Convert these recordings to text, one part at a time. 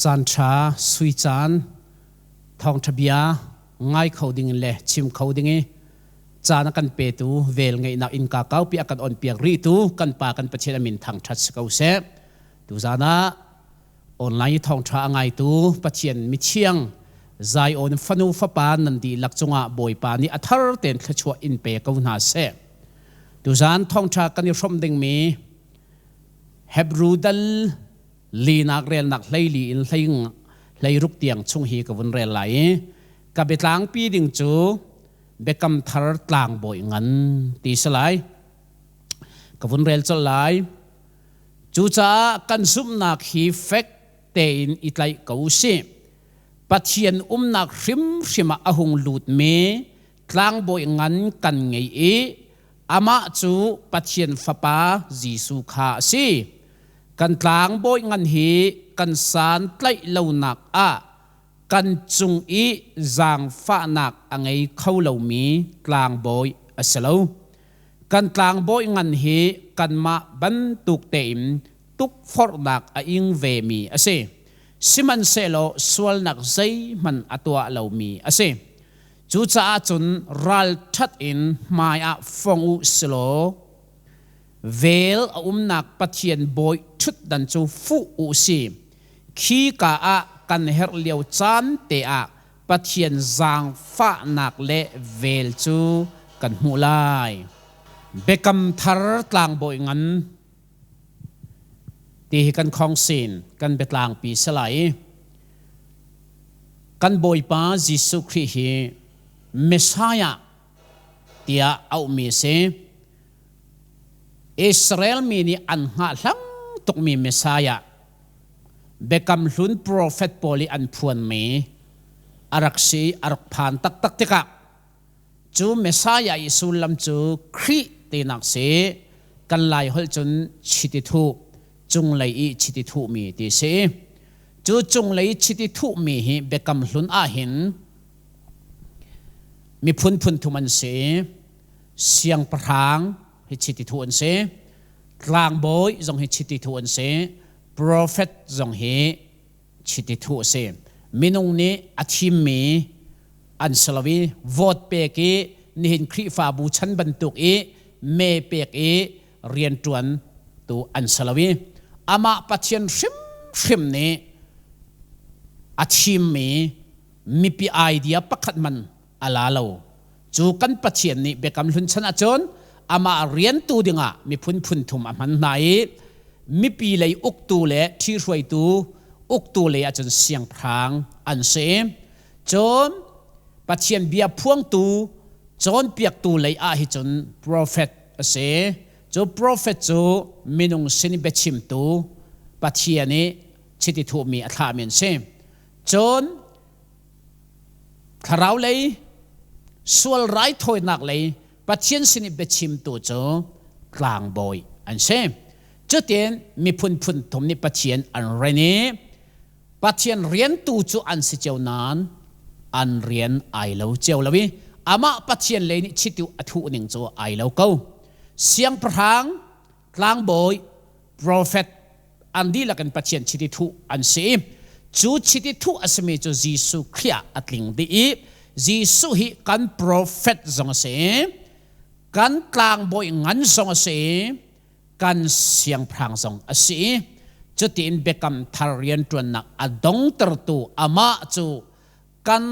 Caan ṭha, sui caan, thawngṭha bia ngai kho ding le chim kho ding i caan a kan petu vel ngeihnak innka kaupi a kan onpiak rihtu kan Pa kan Pathian a min thangṭhat si ko seh. Tuzaan ah online i thawngṭha a ngaitu Pathian mithiang Zion fanu fapa nan dihlak cungah Bawipa nih a thar tein thluachuah in pe ko hna seh. Tuzaan thawngṭha kan i hrawmh dingmi Hebru dal linak relnak hleili in hlei hleiruk tiang chung hi ka vun rel lai i ka biatlangpi ding cu biakam thar tlangbawi ngan ti si lai. Ka vun rel colh lai. Cucaah kan zumhnak hi fek tein i tlaih ko usih. Pathian umnak hrimhrim ah a hung lutmi tlangbawi ngan kan ngei i amah cu Pathian Fapa Jesuh kha a si. Kan tlangbawi ngan hi kan san tlaih lonak ah kan cung i zaangfahnak a ngei kho lomi tlangbawi a si lo. Kan tlangbawi ngan hi kanmah bantuk tein tukforhnak a ing vemi a si. Sihmanhsehlaw sualnak zeihmanh a tuah lomi a si. Cucaah cun ralṭhat in hmaiah fong u silaw vel a umnak Pathian bawi ṭhutdan cu fuh u si. Khi ka ah kan herh lio caan te ah Pathian zaangfahnak le vel cu kan hmuh lai. Biakam thar tlangbawi ngan ti hi kan khongsin kan biatlangpi si lai i kan Bawipa Jesuh Khrih hi Messiah tiah auhmi a si. Israel mi nih an hngahhlang tukmi Messiah Biakam Hlun profet pawl i an phuanmi a rak si a rak phan taktak tikah cu Messiah i sullam cu Khrih tinak si kan Lai holh cun chiti thuh cunglei i chiti thuhmi ti si. Cu cunglei chiti thuhmi hi Biakam Hlun ahhin miphun phun thum an si. Siangpahrang hi chiti thuh an si. Tlangbawi zong hi chiti thuh an si. Profet zong hi chiti thuh a si. Minung nih a thimmi an si lo i vote pek i nihin Khrihfabu chan bantuk i me pek i rianṭuan tu an si lo i amah Pathian hrimhrim nih a thimmi mipi idea pakhat man a la lo. Cu kan Pathian nih Biakam Hlun chan ahcun amah riantu dingah miphun phun thum a hman hna i mipi lei uktu le ṭhihruaitu uktu lei ahcun siangpahrang an si. Cun Pathian bia phuangtu cawnpiaktu lei ah hi cun profet a si. Cu profet cu minung sin i biachimtu Pathian i chiti thuhmi a thlahmi an si. Cun Thlarau lei sual raithawinak lei Pathian sin i biachimtu cu tlangbawi an si. Cutin miphun phun thum nih Pathian an ren i Pathian riantu cu an si cio nain an rian ai lo cio lo i amah Pathian lei nih chitu a thuh ning cu ai lo ko. Siangpahrang, tlangbawi, profet an dihlak in Pathian chiti thuh an si i cu chiti thuh a simi cu Jesuh Khrih ah a tling dih i Jesuh hi kan profet zong a si, kan tlangbawi ngan zong a si, kan siangpahrang zong a si i cutiin biakam thar rianṭuannak a dongtertu amah cu kan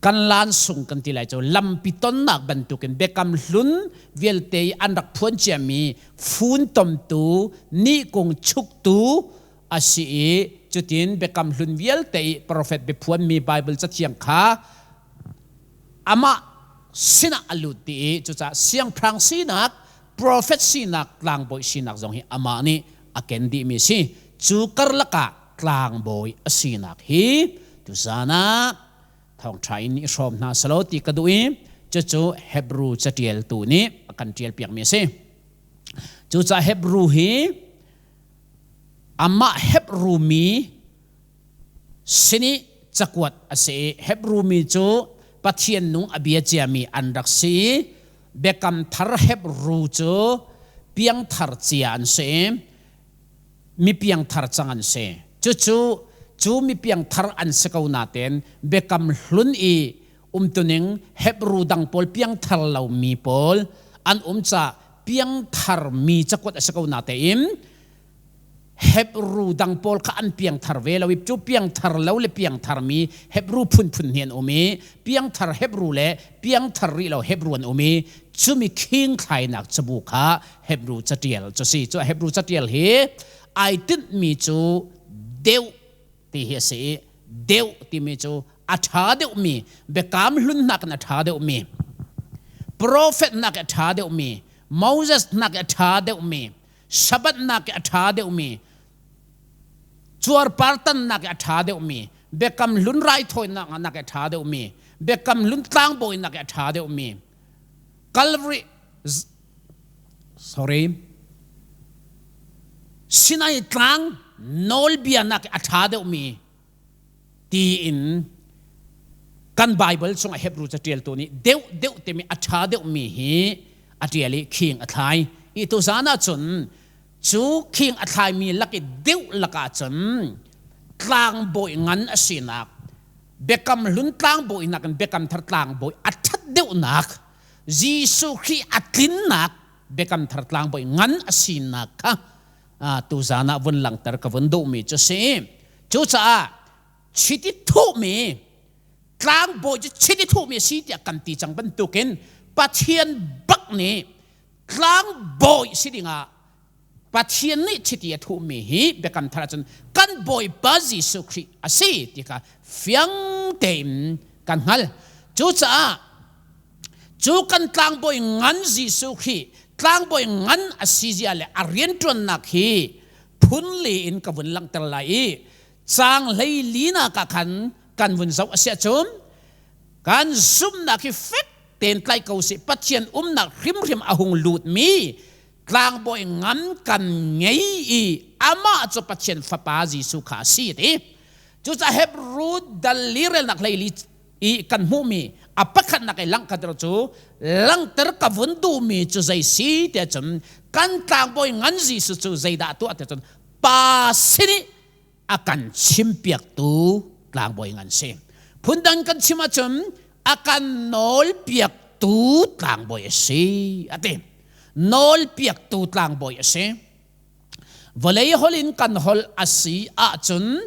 kan lan sung kan ti lai cu lampi tonnak bantukin biakam hlun vialte i an rak phuan ciami funtomtu nihkung chuktu a si i cutin biakam hlun vialte i profet biaphuanmi Bible cathiang kha amah sinah a lut ti i cucaah siangpahrang sinak profet sinak tlangbawi sinak zong hi amah nih a ken dihmi a si. Cu karlak ah tlangbawi a sinak hi tuzaan ah thawngṭha in i hrawm hna selaw ti ka duh i cucu Hebru caṭialtu nih a kan ṭialpiakmi a si. Cucaah Hebru hi amah Hebru mi sin i cakuat a si i Hebru mi cu Pathian nung a bia ciami an rak si i Biakam Thar Hebru cu piangthar cia an si i mi piangthar cang an si. Cucu cu mi piangthar an si ko natein biakam hlun i umtuning Hebru dang pawl piangthar lomi pawl an um ca piangthar mi cakuat a si ko natein Hebru dang pawl kha an piangthar ve lo i cu piangthar lo le piangthar mi Hebru phunphun hi an um i piangthar Hebru le piangthar rih lo Hebru an um i cumi khing thlainak cabu kha Hebru catial cu si. Cu Hebru catial hi ai tinhmi cu deuh ti hi a si i deuh timi cu a ṭha deuhmi biakam hlun nakin a ṭha deuhmi profet nak a ṭha deuhmi Moses nak a ṭha deuhmi Sabbath nak a ṭha deuhmi cuarpartannak a ṭha deuhmi biakam hlun raithawinak nak a ṭha deuhmi biakam hlun tlangbawinak a ṭha deuhmi Calvary sorry Sinai tlang nawlbia nak a ṭha deuhmi tiin kan Bible chungah Hebrew caṭialtu nih deuh deuh timi a ṭha deuhmi hi a ṭial i khing a thlai. I tuzan ahcun cu khing a thlaimi lak i deuh lakah cun tlangbawi ngan a sinak biakam hlun tlangbawi nakin biakam thar tlangbawi a ṭhat deuhnak Jesuh Khrih a tlinnak biakam thar tlangbawi ngan a sinak kha tuzan ah vun langhter ka vun duhmi cu si. Cucaah chiti thuhmi tlangbawi cu chiti thuhmi a si tiah kan ti cang bantukin Pathian bak nih tlangbawi si dingah Pathian nih chiti a thuhmi hi biakam thar ahcun kan Bawipa Jesuh Khrih a si ti kha fiang tein kan hngal. Cucaah cu kan tlangbawi ngan Jesuh Khrih tlangbawi ngan a si zia le a rianṭuannak hi phun li in ka vun langhter lai i caang 14 nak ah khan kan vun zoh a si ahcun kan zumhnak hi fek tein tlaih ko sih. Pathian umnak hrimhrim a hung lutmi tlangbawi ngan kan ngei i amah cu Pathian Fapa Jesuh kha a si ti. Cucaah Hebru dal li relnak 14 i kan hmuhmi a pakhatnak i langhter cu langhter ka vun duhmi cu zei si tiah cun kan tlangbawi ngan Jesuh cu zeidah tuah tiah cun Pa sin i a kan chimpiaktu tlangbawi ngan si. Phundang kan chim ahcun a kan nawlpiaktu tlangbawi a si a ti. Nawlpiaktu tlangbawi a si. Vawlei holh in kan holh a si ahcun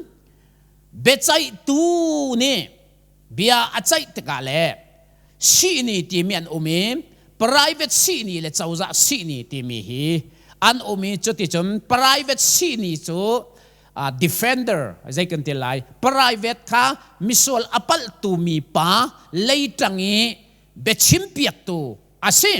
biaceihtu nih bia a ceih tikah le sihni timi an um i private sihni le cozah sihni timi hi an um i cuticun private sihni cu defender zei kan ti lai private kha misual a palhtu mi pa leitang i biachimpiaktu a si.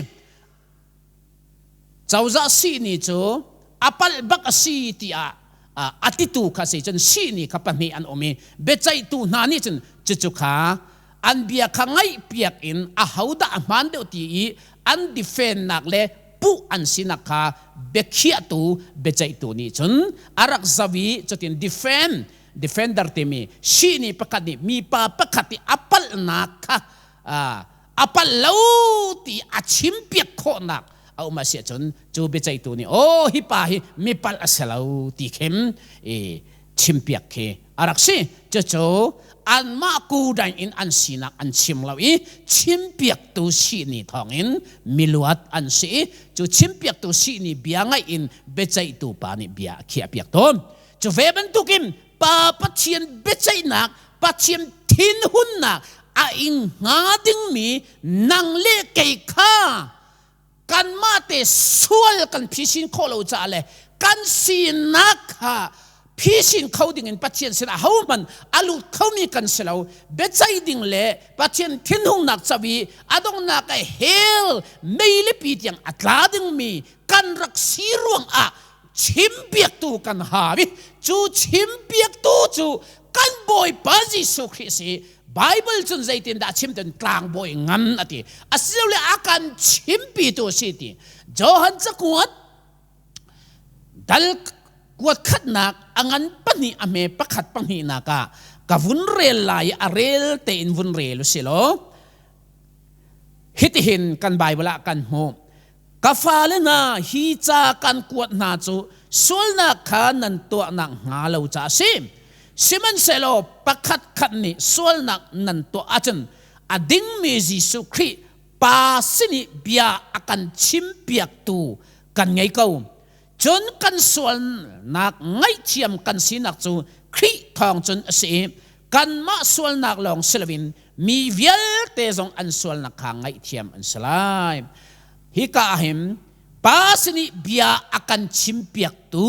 Cozah sihni cu a palh bak a si tiah a titu kha si cun sihni kha pahnih an um i biaceihtu hna nih cun cucu kha an bia kha ngaihpiak in ahodah a hmaan deuh ti i an defend-nak le puh an sinak kha biakhiahtu biaceihtu nih cun a rak zoh i cutin defend defender timi sihni pakhat nih mipa pakhat i a palhnak kha a palh lo ti a chimpiak khawhnak a um a si ahcun cu biaceihtu nih aw hi pa hi mi palh a si lo ti khin i chimpiak khi a rak si. Cucu anmah kudang in an sinak an chim lo i chimpiaktu sihni thawngin miluat an si i cu chimpiaktu sihni bia ngaih in biaceihtu pa nih bia a khiahpiak tawn. Cu ve bantukin Pa Pathian biaceihnak, Pathian thinhunnak a ing hnga dingmi nang le kei kha kanmah te sual kan phisin khawh lo caah le kan sinak kha phisin kho dingin Pathian sinah ahohmanh a lut khomi kan si lo. Biaceih ding le Pathian thinhungnak co i a donghnak ah hell meilipi tiang a tla dingmi kan rak si ruangah chimpiaktu kan hau i cu chimpiaktu cu kan Bawipa Jesuh Khrih si. Bible cun zeitindah chim ten tlangbawi ngan a ti asilole a kan chimpitu a si ti. Johan cakuat dal kuat khatnak a ngan pahnih a hme pakhat pahnihnak ah ka vun rel lai. A rel tein vun rel u si law hitihin kan Bible ah kan hmuh. Ka fale hna, hi ca kan kuat hna cu sualnak kha nan tuahnak hnga lo ca a si. Sihmanhsehlaw pakhat khat nih sualnak nan tuah ahcun a dingmi Jesuh Khrih Pa sin i bia a kan chimpiaktu kan ngei ko. Cun kan sualnak ngaihthiam kan sinak cu Khrih thawng cun a si i kanmah sualnak lawng si loin mi vialte zong an sualnak kha ngaihthiam an si lai. Hika ah hin Pa sin i bia a kan chimpiaktu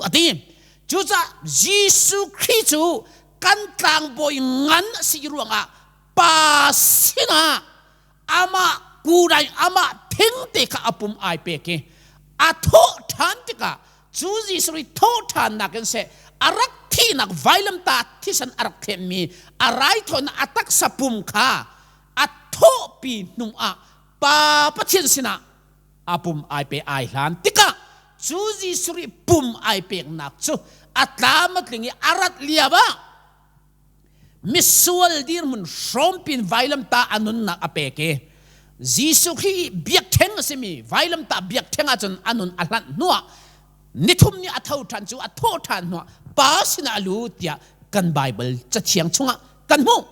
a ti. Cucaah Jesuh Khrih cu kan tlangbawi ngan a si ruangah Pa sinah amah kurai amah thengte kha a pum ai pek i a thawh ṭhan tikah cu Jesuh i thawh ṭhannak in seh a rak thihnak vailamtah thisen a rak thlenmi a raithawinak a taksa pum kha a thawhpi hnu ah Pa Pathian sinah a pum ai pe ai hlan tikah cu Jesuh i pum ai peknak cu a tlam a tling i a rat lio ah misual dirhmun hrawmpin vailamtah a nunnak a pek i Jesuh Khrih i biakṭheng a simi vailamtah biakṭheng ahcun a nun a hlanh hnuah nithum ni a tho ṭhan cu a thawh ṭhan hnuah Pa sinah a lut tiah kan Baibal cathiang chungah kan hmuh.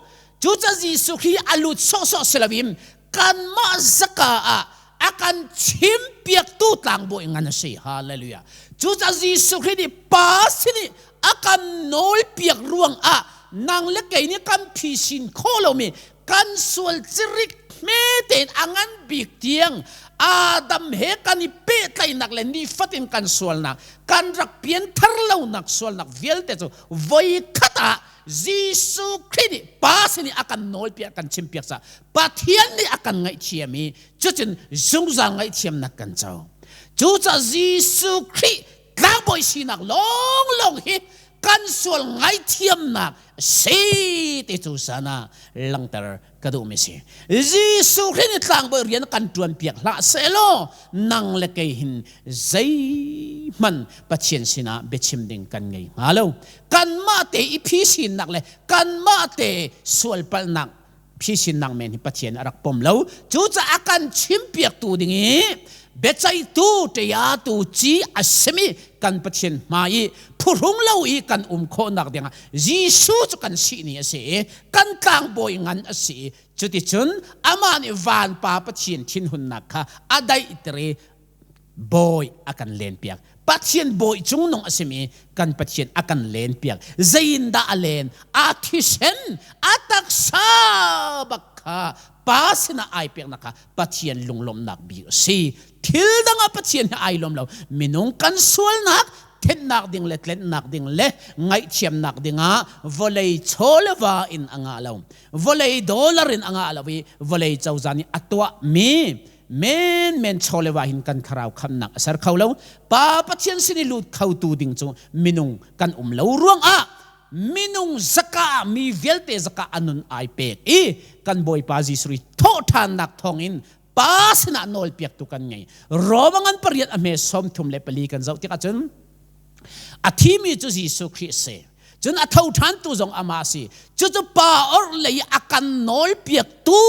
Cucaah Jesuh Khrih a lut sawhsawh si loin kanmah zaka ah a kan chimpiaktu tlangbawi ngan a si. Hallelujah. Cucaah Jesuh Khrih nih Pa sin i a kan nawlpiak ruangah nang le kei nih kan phisin khawh lomi kan sual cirik hme tein a ngan bik tiang Adam he kan i pehtlaihnak le nifatin kan sualnak kan rak pianthar lonak sualnak vialte cu voi khat ah Jesuh Khrih nih Pa sin i a kan nawlpiak kan chimpiak caah Pathian nih a kan ngaihthiam i cucun zungzal ngaihthiamnak kan co. Cucaah Jesuh Khrih tlangbawi sinak lawnglawng hi kan sual ngaithiamnak si ti cu sana langter ka duhmi si. Jesuh Khrih nih tlangbawi rian kan ṭuan piak hlah sehlaw nang le kei hin zeihmanh Pathian sinah biachim ding kan ngei hnga lo. Kanmah te i phisinnak le kanmah te sualpalhnak phisinnak men hi Pathian a rak pom lo. Cucaah a kan chimpiaktu ding i biaceihtu ṭiatu ci a simi kan Pathian hmai i phuhrung lo i kan um khawhnak dingah Jesuh cu kan sihni a si i kan tlangbawi ngan a si i cuticun amah nih vanpa Pathian thinhunnak kha a daihter i bawi a kan lenpiak. Pathian bawi cungnung a simi kan Pathian a kan lenpiak. Zeiindah a len? A thisen, a taksa bak kha pa sinah ai peknak kha Pathian lunglawmhnak bik a si. Thil dang ah Pathian hi ai lawm lo. Minung kan sualnak thennak ding le tlennak ding le ngaihthiamnak dingah vawlei chaw le va in a ngah lo. Vawlei dollar in a ngah lo i vawlei cozah nih a tuahmi menmen chawlewa hin kan thlarau khamnak a ser kho lo. Pa Pathian sin i lut khotu ding cu minung kan um lo ruangah minung zaka mi vialte zaka a nun ai pek i kan Bawipa Jesuh Khrih thawhṭhannak thawngin Pa sinah nawlpiaktu kan ngei. Roma ngan pariat a hme 34 kan zoh tikah cun a thimi cu Jesuh Khrih a si. Cun a tho ṭhantu zong amah a si. Cucu Pa orhlei a kan nawlpiaktu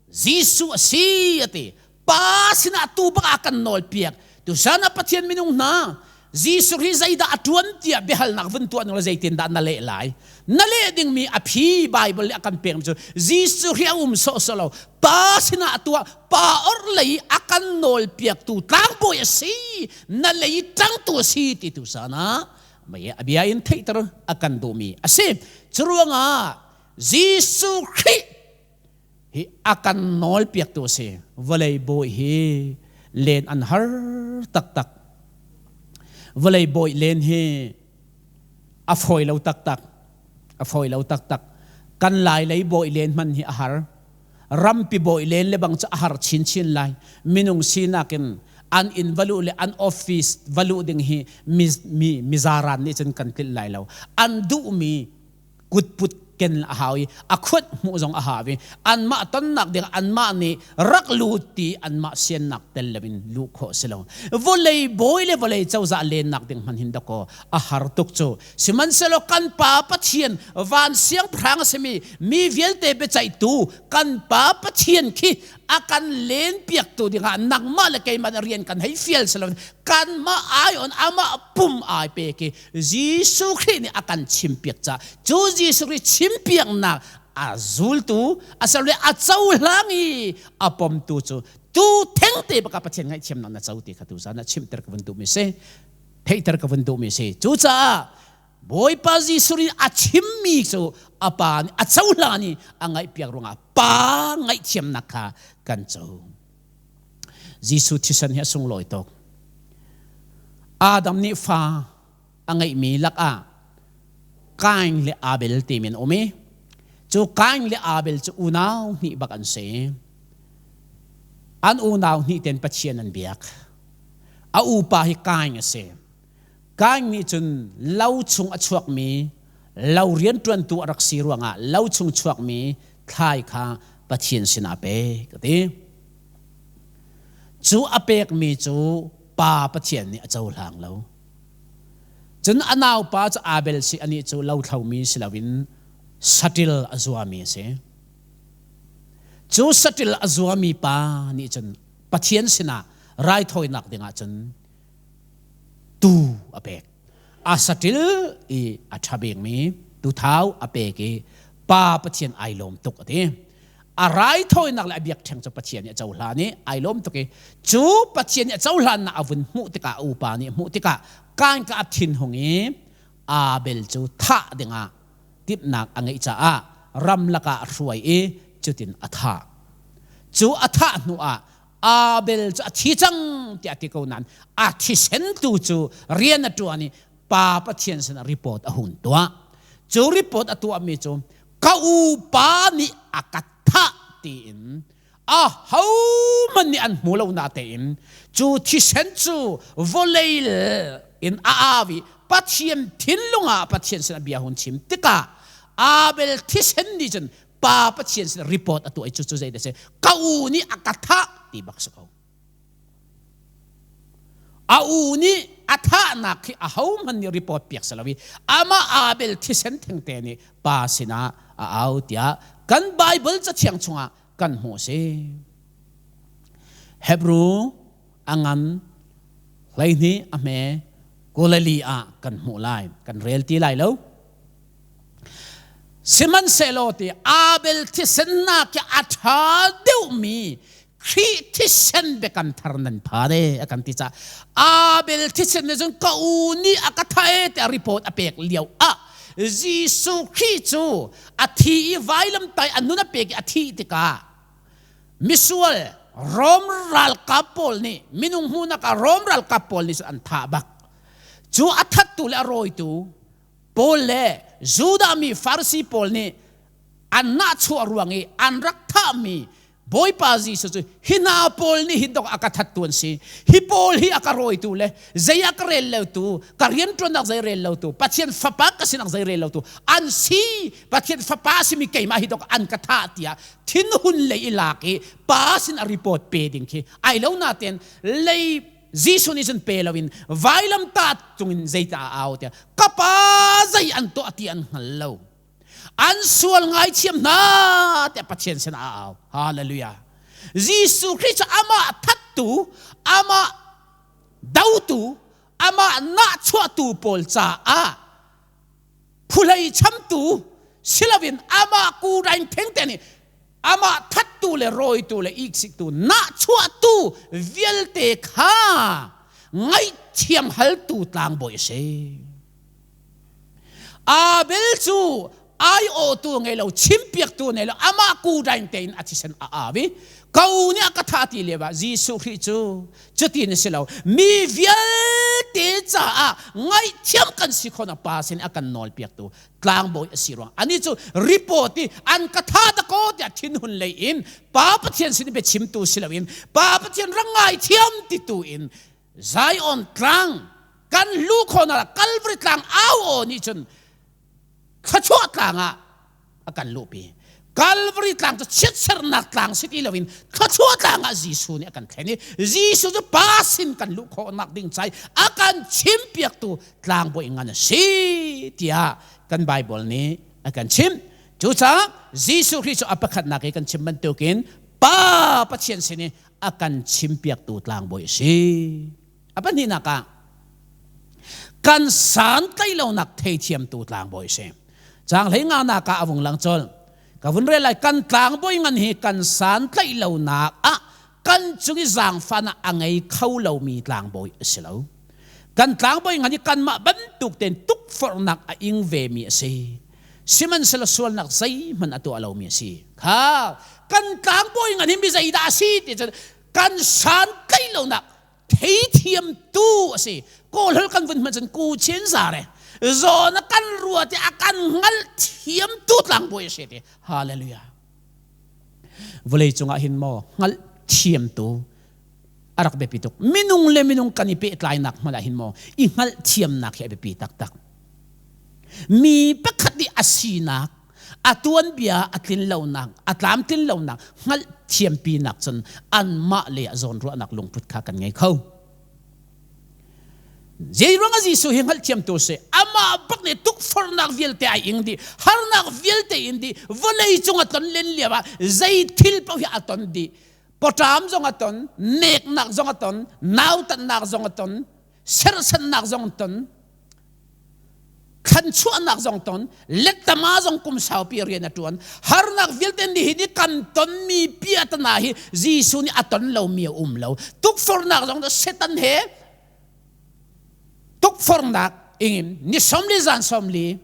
Jesuh a si a ti. Pa sinah tu bak a kan nawlpiak. Tusan ah Pathian minung hna Jesuh hi zeidah a ṭuan tiah biahalnak vun tuah ning zeitin dah na leh lai? Na leh dingmi a phi Bible nih a kan pekmi cu Jesuh hi a um sawhsawh lo. Pa sinah a tuah, pa orhlei a kan nawlpiaktu tlangbawi a si, na lei ṭangtu a si ti tu san ah mei a bia in theihter a kan duhmi a si. Curuangah Jesuh Khrih hi a kan nawlpiaktu a si. Vawlei bawi hi len an har taktak. Vawlei bawi len hi a fawi lo taktak. A fawi lo taktak. Kan lai lei bawi len hman hi a har. Rampi bawi len le bang cu a har chinchin lai. Minung sinak in an inn va luh le an office va luh ding hi mi, mi, mizaran nih cun kan tlinh lai lo. An duhmi kutput ken a hau i a khuat hmuh zong a hau i anmah tonnak ding anmah nih rak lut ti anmah siannak tel loin luh khawh si lo. Vawlei bawi le vawlei cozah lennak ding hman hin dakaw a har tuk cu. Sihmanhsehlaw kan Pa Pathian van siangpahrang a simi mi vialte biaceihtu kan Pa Pathian khi a kan len piaktu dingah nangmah le keimah rian kan hei fial si lo, kanmah ai on amah pum ai pe ki Jesuh Khrih nih a kan chimpiak ca cu Jesuh Khrih chimpiaknak a zultu asal le a cohlang i a pomtu cu tu theng te baka Pathian ngaihthiamnak na co ti kha tu zan ah chimter ka vun duhmi si, theihter ka vun duhmi si. Cucaah Bawipa Jesuh nih a chimmi cu a pa nih a cohlan i a ngaihpiak ruangah pa ngaihthiamnak kha kan co. Jesuh thisen hi a sunglawi tuk. Adam nih fa a ngeihmi lakah Kain le Abel timi an um i cu Kain le Abel cu unau hnih bak an si. An unau hnih ten Pathian an biak. A upa hi Kain a si. Kain nih cun lo chung a chuakmi lo rianṭuantu a rak si ruangah lo chung chuakmi thlai kha Pathian sinah a pek a ti. Cu a pekmi cu pa Pathian nih a cohlang lo. Cun a naupa cu Abel si, anih cu lothlomi si loin saṭil a zuami a si. Cu saṭil a zuami pa nih cun Pathian sinah raithawinak dingah cun tuu a pek. A saṭil i a ṭha bikmi tuthau a pek i pa Pathian ai lawm tuk a ti. A raithawinak le a biakṭheng cu Pathian nih a cohlan i ai lawm tuk i cu Pathian nih a cohlannak a vun hmuh tikah, a upa nih a hmuh tikah kaan ka a thinhung i Abel cu thah dingah timhnak a ngeih caah ramlak ah a hruai i cutin a thah. Cu a thah hnu ah Abel cu a thi cang tiah a ti ko nain a thisen tu cu rian a ṭuan i Pa Pathian sinah report a hun tuah. Cu report a tuahmi cu ka upa nih a ka thah tiin a hohmanh nih an hmu lo na tein cu thisen cu vawlei in a au i Pathian thinlung ah Pathian sinah bia hun chim tikah Abel thisen nih cun Pa Pathian sin report a tuah i cucu zei dah si, ka u nih a ka thah ti bak si ko. A u nih a thahnak khi a hohmanh nih report piak si lo i amah Abel thisen thengte nih pa sinah a au tiah kan Bible cathiang chungah kan hmuh si. Hebrew a ngan 12 a hme 22 ah kan hmuh lai, kan rel ti lai lo. Sihmanhsehlaw ti Abel thisen nak hi a ṭha deuhmi Khrih thisen biakam thar nan phan e a kan ti caah Abel thisen nih cun ka u nih a ka thah e tiah report a pek lio ah Jesuh Khrih cu a thi i vailamtai a nun a pek i a thih tikah misual Rom ralkap pawl nih, minung hmuhnak ah Rom ralkap pawl nih cun an thah bak. Cu a thattu le a rawitu Paul le Judah mi Farasi pawl nih an nahchuah ruang i an rak thahmi Bawipa Jesuh cu hi hna pawl nih hin dok a ka thattu an si. Hi pawl hi a ka rawitu le zei a ka rel lotu, ka rianṭuannak zei rel lotu, Pathian fapa ka sinak zei rel lotu an si. Pathian fapa simi keimah hi dok an ka thah tiah thinhun lei i lak i pa sin a report pe ding khi ai lo natein lei Jesuh nih cun pe loin vailamtah cungin zeitah a au tiah ka pa zei an tuah ti an hngal lo, an sual ngaithiam hna tiah Pathian sinah a au. Hallelujah. Jesuh Khrih cu amah thattu, amah dotu, amah nahchuahtu pawl caah phuhlei chamtu siloin amah kurain thengte nih amah thattu le rawitu le iksiktu nahchuahtu vialte kha ngaihthiam haltu tlangbawi a si. Abel cu aiawhtu ngei lo, chimpiaktu ngei lo, amah kurain tein a thisen a au i ko nih a ka thah ti lio ah Jesuh Khrih cu cutin a si lo, mi vialte caah ngaihthiam kan si khawhnak Pa sin a kan nawlpiaktu tlangbawi a si ruang ani cu report i an ka tha dakaw tiah thinhun lei in Pa Pathian sin biachimtu si loin Pa Pathian rak ngaithiam titu in Zion tlang kan lu khawhnak Calvary tlang au aw nih cun thluachuah tlang ah a kan luhpi. Calvary tlang cu chiatsernak tlang si ti loin thluachuah tlang ah Jesuh nih a kan thlen i Jesuh cu Pa sin kan luh khawhnak ding cai a kan chimpiaktu tlangbawi ngan a si tiah kan Bible nih a kan chimh. Cucaah Jesuh Khrih cu a pakhatnak i kan chim bantukin Pa Pathian sin i a kan chimpiaktu tlangbawi a si. A pahnihnak ah kan santlaihlonak theithiamtu tlangbawi a si. Caang hlei nganak ah a vung lang colh. Ka vun rel lai kan tlangbawi ngan hi kan santlaihlonak ah kan cung i zaangfahnak a ngei kho lomi tlangbawi a si lo. Kan tlangbawi ngan hi kanmah bantuk tein tukforhnak a ing vemi a si. Sihmanhsehlaw sualnak zeihmanh a tuah lomi a si. Kha kan tlangbawi ngan hi mi zeidah a si ti cun kan santlaih lonak theithiamtu a si. Kawlhol kan vun hman cun ku chin zare zawn a kan rua ti a kan hngalh thiamtu tlangbawi a si ti. Hallelujah. Vawlei cungah hin maw hngalh thiamtu a rak biapi tuk. Minung le minung kan i pehtlainak hmanh ah hin maw i hngalh thiamnak hi a biapi taktak. Mi pakhat nih a sinak, a tuanbia a tlin lonak, a tlamtlin lonak hngalh thiampinak cun anmah le ah zawnruahnak lungput kha kan ngei kho. Zeiruang ah Jesuh hi hngalhthiamtu si? Amah bak nih tukforhnak vialte ai ing dih, harnak vialte in dih, vawlei cung a ton len lio ah zei thil paoh hi a ton dih. Pawṭam zong a ton, neknak zong a ton, nautatnak zong a ton, serhsatnak zong ton, thlanchuahnak zong ton, lettama zong kum saupi rian a ṭuan. Harnak vialte nih hi kan tonmi piahtana hi Jesuh nih a ton lomi a um lo. Tukforhnak zong Satan he tukforhnak ingin ni 40 zan 40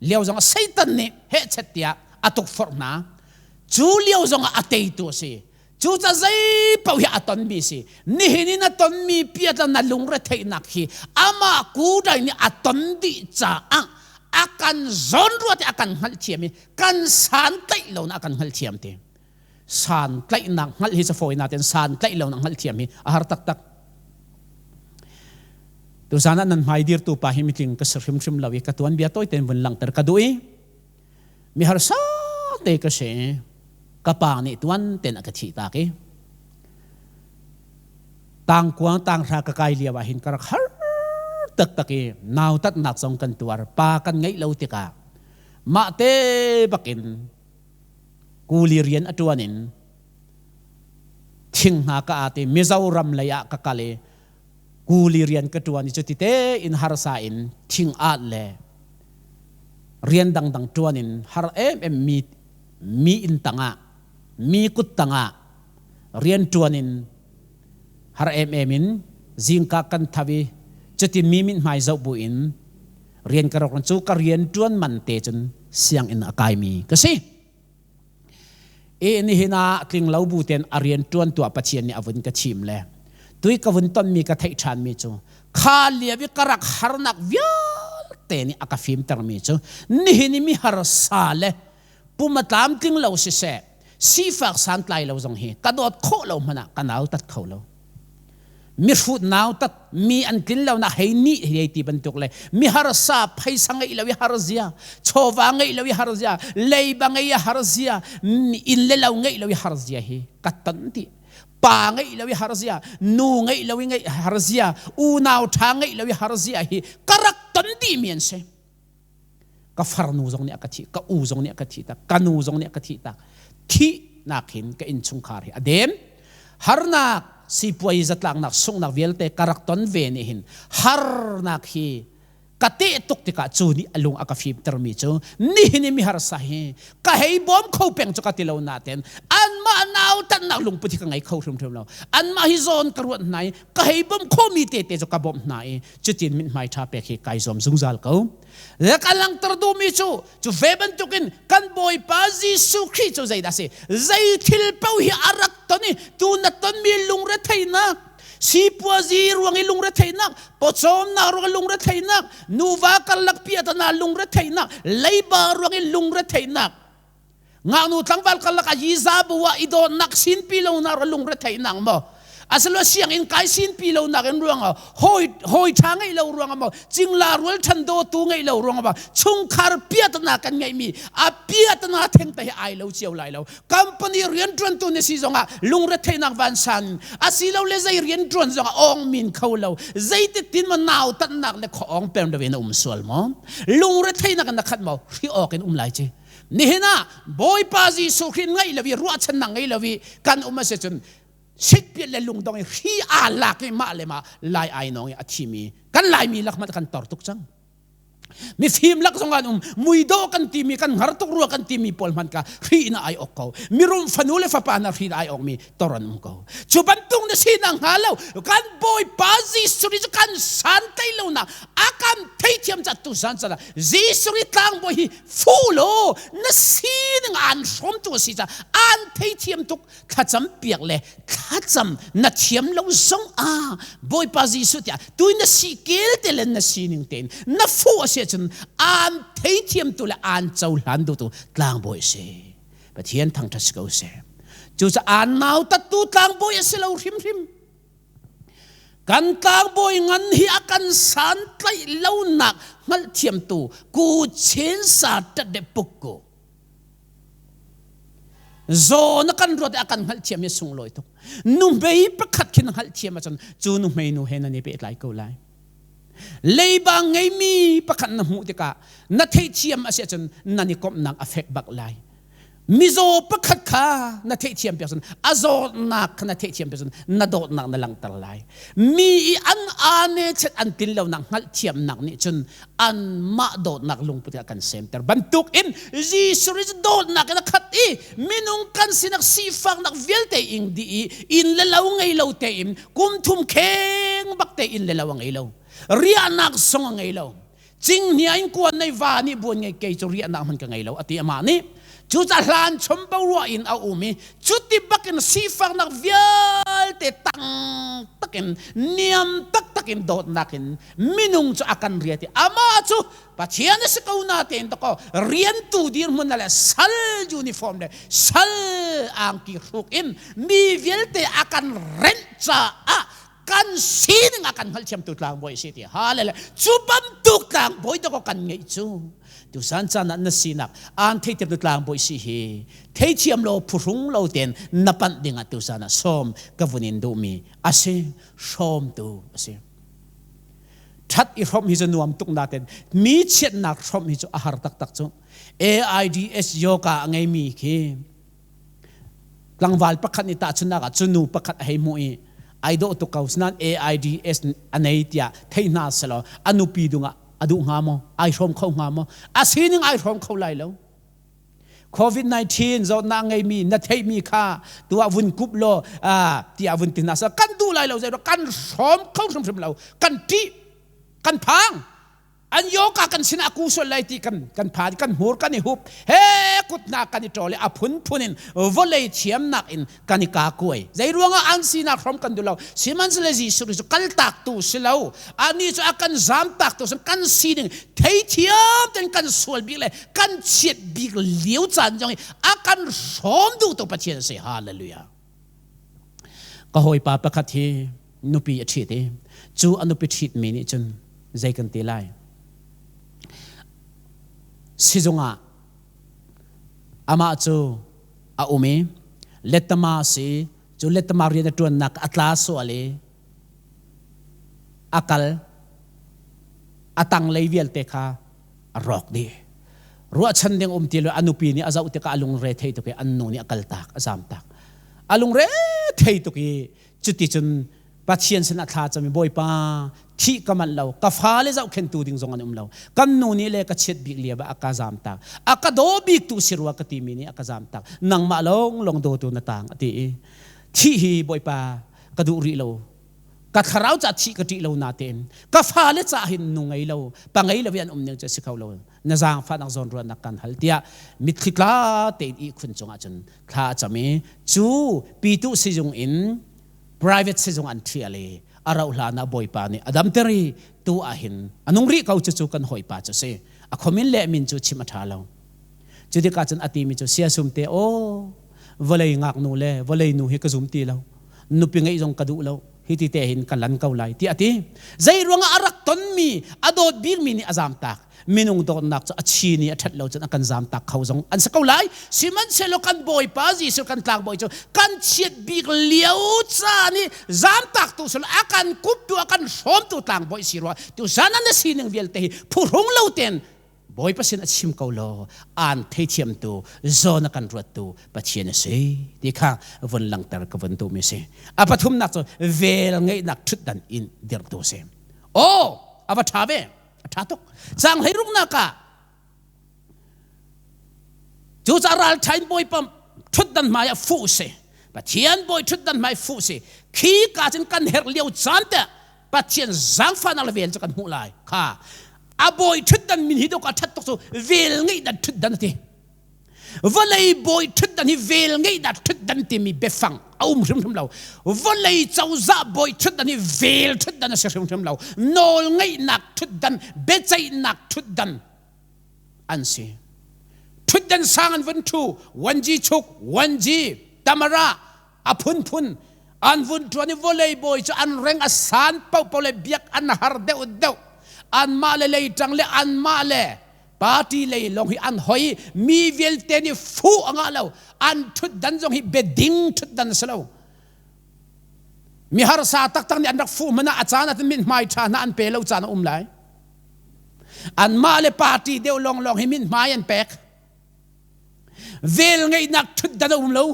lio zong Satan nih hehchet tiah a tukforh hna. Cu lio zong ah a teitu a si. Cu ca zei paoh hi a tonmi si. Nihin in a tonmi piatla na lungretheihnak hi amah kudai nih a ton dih caah a kan zawnruat i a kan hngalhthiam i kan santlaih lo na a kan hngalhthiam ti. Santlaihnak hngalh hi cafawi natin santlaih lo na hngalhthiam hi a har taktak. Tuzan ah nan hmai dirtu pa hi mitling ka si hrimhrim lo i ka tuanbia tawi tein vun langhter ka duh i mi harsa te ka si ka pa nih tuan ten a ka thih tak i tangkuang tanghra ka kai lio ah hin ka rak har taktak i nautatnak zong kan tuar pa kan ngeih lo tikah mah te bakin kuli rian a tuan in thing hna ka ate Mizoram lei ah ka kal i kuli rian ka ṭuan i cuti tein harsa in thing at le rian dangdang ṭuan in har emem mi mi inn tangah mi kut tangah rian ṭuan in har emem in zingka kan thaw i cuti mi mithmai zoh bu in rian ka rak cu ka rian ṭuan man te cun sianginn a kaimi ka si. E nihin ah tlinglo bu ten a rian ṭuan tuah Pathian nih a vun ka chim le tui ka vun tonmi ka theih ṭhanmi cu kha lio i ka rak harnak vialte nih a ka fimtermi cu nihin i mi harsa le pum a tlamtling lo siseh sifak santlai lo zong hi ka dawt khawh lo hmanh ah ka nautat kho lo. Mihrut nautat mi an tlin lo nak hei nih hei ti bantuk le mi harsa phaisa ngeih lo i har zia chawva ngeih lo i har zia leiba ngei i har zia inn le lo ngeih lo i har zia hi ka ton ti pa ngeih lo i har zia nu ngeih lo i ngeih har zia unau ṭha ngeih lo i har zia hi ka rak ton dih mi an si ka farnu zong nih a ka thih ka u zong nih a ka thih tak ka nu zong nih a ka thih tak thihnak hin ka innchungkhar hi a dem harnak sipuai zatlaknak sunghnak vialte ka rak ton ve nih hin harnak hi ka teh tuk tikah cu nih a lung a ka fimtermi cu nihin i mi harsa hi ka hei bawm kho peng cu ka ti lo naten anmah nautannak lungput hi ka ngei kho hrimhrim lo anmah hi zawn ka ruat hna i ka hei bawmh khomi tete cu ka bawmh hna i cutin mithmai ṭha pek hi kai zuam zungzal ko le ka langhter duhmi cu cu ve bantukin kan Bawipa Jesuh Khrih cu zeidah si zei thil paoh hi a rak ton i tu na tonmi lungretheihnak sipuazi ruang i lungretheihnak pawcawmnak ruang i lungretheihnak nuva karlak piahtana lungretheihnak leiba ruang i lungretheihnak ngaknu tlangval karlak ah yiza bu ah i dawtnak sinpi lo nak lungretheihnak maw asilo sianginn kai sinpi lo nak in ruangah hawi hawi tha ngeih lo ruangah maw cingla rual than dawtu ngeih lo ruangah maw chungkhar piatana kan ngeihmi a piatana theng te hi ai lo cio lai lo company riantuantu ni si zongah lungretheihnak vansan asilo le zei riantuan zongah ong min kho lo zeiti tin ma nau tannak le kho ong pem lo in um sual maw lungretheihnak in na khat maw hri awk in um lai chi. Nihin ah Bawipa Jesuh Khrih ngaih lo i ruahchannak ngei lo i kan um a si cun sitpiat le lungdong i hri aa lak i mah le mah lai ai nawng i a thimi kan Laimi lak hmanh kan tor tuk cang. Mifim lak zong an um muidawh kan timi kan hngar tuk rua kan timi pawl hmanh ka hri in ai ok ko. Mirum fanu le fapa na hri in ai ok mi tor an um ko. Cu bantuk na si na hnga lo kan Bawipa Jesuh cu kan san tlai lo nak a kan theithiam ca tu san cala Jesuh tlangbawi hi fu law na sining aan hrawmtu a si ca aan theithiam tuk thlacam piak le thlacam na thiam lo zong ah Bawipa Jesuh tiah tu na si kel te le na sining tein na fu a si ahcun aan theithiam tu le aan cohlan duhtu tlangbawi a si. Pathian thangṭhat si ko seh. Cucaah aan nautattu tlangbawi a si lo hrimhrim. Kan tlangbawi ngan hi a kan santlaih lonak hngalhthiamtu ku chin sa tat de puk ku. Zaw na kan ruat i a kan hngalhthiam hi sunglawi tuk. Nuhmei pakhat khi na hngalhthiam ahcun cu nuhmei nu he nan i pehtlai ko lai. Leiba ngeimi pakhat na hmuh tikah na theihthiam a si ahcun nan i komhnak a fek bak lai. Mizaw pakhat kha na theihthiam piak cun a zawtnak kha na theihthiam piak cun na dawtnak na langhter lai. Mi i an ane chet an tin lonak hngalhthiamnak nih cun anmah dawtnak lungput a kan semter bantuk in Jesuh Christ dawtnak in a khat i minung kan sinak sifaknak vialte ing dih i inn le lo ngei lo tein kum thum kheng bak te inn le lo a ngei lo riahnak zong a ngei lo Cinghngia in kuan nei va nih buan ngei kei cu riahnak hman ka ngei lo ati amah nih. Cucaah hlan chom boruah in a um i cuti bakin sifaknak vialte tang takin niam taktak in dawtnak in minung cu a kan riat i amah cu Pathian a si ko na tein to ko riantu dirhmun le sal uniform le sal angki hruk in mi vialte a kan renh caah kan sining a kan hngalhthiamtu tlangbawi a si ti hallelujah. Cu bantuk tlangbawi dawk kan ngeih cu tusan caan ah na sinak aan theithiamtu tlangbawi si hi theithiam lo phuhrung lo ten na panh ding ah tusan ah sawm ka vun in duhmi a si. Hrawmtu a si. That i hrawmh hi cu nuam tuk na ten mi chiatnak hrawmh hi cu a har taktak cu. AIDS yoga a ngeimi khi Tlangval pakhat nih tahchunhnak ah cu nu pakhat a hei hmuh i ai dawh tuk ko nain AIDS a nei tiah thei hna selaw a nupi dungah a duh hnga maw? Ai hrawm kho hnga maw? A sining ai hrawm kho lai lo. COVID-19 zawtnak ngeimi na theihmi kha tuah vun kup law tiah vun ti hna seh kan duh lai lo zei kan hrawm kho hrimhrim lo kan ṭih kan phang. An yoga kan sinah ku sual lai ti kan kan phan kan hmur kan i hup he kutnak kan i ṭawl i a phunphun in vawlei thiamnak in kan i ka kuai. Zei ruangah an sinak hrom kan duh lo? Sihmanhsehlaw Jesuh cu kaltak tu si lo, anih cu a kan zamtak tu si. Kan sining theithiam ten kan sual bik le kan chiat bik lio caan zong i a kan hrawm duh tu Pathian a si. Hallelujah. Ka hawipa pakhat hi nupi a ṭhit i cu a nupi ṭhitmi nih cun zei kan ti lai, sizung ah amah cu a um i lettama a si. Cu lettama rian a ṭuannak a tla sual i a kal a tanglei vialte kha a rawk dih. Ruahchan ding um ti lo. A nupi nih a zoh tikah a lungre thei tuk i an nu nih a kaltak, a zamtak. A lungre thei tuk i cuticun Pathian sin a thla cam i, Bawipa, thih ka manh lo, ka fale zohkhentu ding zong an um lo, kan nu nih le ka chiat bik lio ah a ka zamtak, a ka daw bik tu si rua ka timi nih a ka zamtak, nangmah lawng lawng dawtu na tang a ti i thih hi Bawipa ka duh rih lo, ka thlarau ca thih ka ṭih lo natein ka fale ca hin nu ngei lo pa ngei lo i an um ning cu a si kho lo, na zaangfahnak zawnruahnak kan hal tiah mitthli tla tein ihkhun cungah cun thla a cam i cu pitu sizung in private sizung an ṭhial i a rauh hlan ah Bawipa nih a damter i tu ah hin a nung rih ko. Cucu kan hawipa cu si. A khomin le min cu chim a ṭha lo. Cu tikah cun a timi cu, siasum te aw, vawlei ngaknu le vawlei nu hi ka zum ti lo, nupi ngeih zong ka duh lo, hi ti te hin ka lan ko lai tiah a ti. Zei ruangah? A rak tonmi a dawt bikmi nih a zamtak. Minung dawtnak cu a chi nih a ṭhat lo cun a kan zamtak kho zong an si ko lai. Sihmanhsehlaw kan Bawipa Jesuh kan tlangbawi cu kan chiat bik lio caan i zamtak tu silo a kan kuptu a kan hrawmtu tlangbawi si rua. Tu zan an na sining vialte hi phuhrung lo ten. Bawipa sin a chim ko law aan theithiamtu zawn a kan ruattu Pathian a si ti kha vun langter ka vun duhmi si. A pathumnak cu vel ngeihnak ṭhutdan in dirhtu a si. Aw, a va ṭha ve. A ṭha tuk. Caang hleiruknak ah cucaah ralṭha in Bawipa ṭhutdan hmai ah fuh si. Pathian bawi ṭhutdan hmai fuh si. Khi ka cun kan herh lio caan te Pathian zaangfahnak le vel cu kan hmuh lai. Kha a bawi ṭhutdan min hi dawk a ṭhat tuk cu vel ngeihdan ṭhutdan a ti. Vawlei bawi ṭhutdan hi vel ngeihnak ṭhutdan timi biafang a um hrimhrim lo. Vawlei cozah bawi ṭhutdan hi vel ṭhutdan a si hrimhrim lo. Nawl ngeihnak ṭhutdan, biaceihnak ṭhutdan an si. Ṭhutdan sang an vun ṭhu, 1G chuk, 1G Tamara, a phunphun an vun ṭuan i vawlei bawi cu an reng a san paohpaoh le biak an har deuhdeuh. Anmah le leiṭang le anmah le party lei lawng hi an hoi mi vialte nih fuh a ngah lo. An ṭhutdan zong hi biading ṭhutdan a si lo. Mi harsa taktak nih an rak fuh hmanh ah a caan ah mithmai ṭha hna an pe lo caan a um lai. Anmah le party deuh lawnglawng hi mithmai an pek. Vel ngeihnak ṭhutdan a um lo.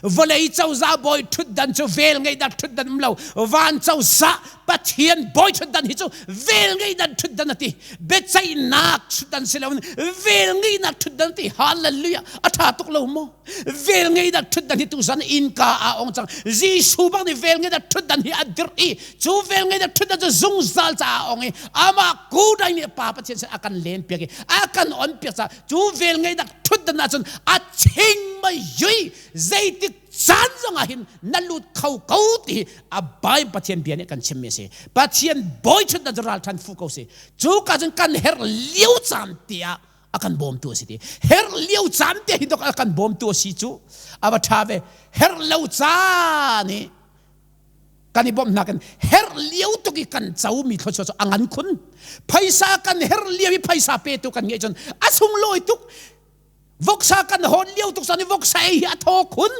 Vawlei cozah bawi ṭhutdan cu vel ngeihnak ṭhutdan um lo. Van cozah Pathian bawi ṭhutdan hi cu vel ngeihnak ṭhutdan a ti. Biaceihnak ṭhutdan si loin vel ngeihnak ṭhutdan a ti. Hallelujah! A ṭha tuk lo maw? Vel ngeihnak ṭhutdan hi tuzan innka aa ong cang. Jesuh bang nih vel ngeihnak ṭhutdan hi a dirh i cu vel ngeihnak ṭhutdan cu zungzal caah a ong i amah kudai nih Pa Pathian sin a kan len piak i a kan on piak caah cu vel ngeihnak ṭhutdan ahcun a ching mei yui zeitik caan zong ah hin na lut kho ko ti hi a Bible Pathian bia nih kan chimmi a si. Pathian bawi ṭhutdan cu ralṭhan fu ko si. Cu ka cun kan herh lio caan tiah a kan bawmtu a si ti. Herh lio caan te hi dok a kan bawmtu a si cu a va ṭha ve. Herh lo caan i kan i bawmhnak in herh lio tuk i kan comi thluachuah cu a ngan khun. Phaisa kan herh lio i phaisa petu kan ngeih cun a sunglawi tuk. Voksa kan hawn lio tuk cun i voksa ei hi a thaw khun.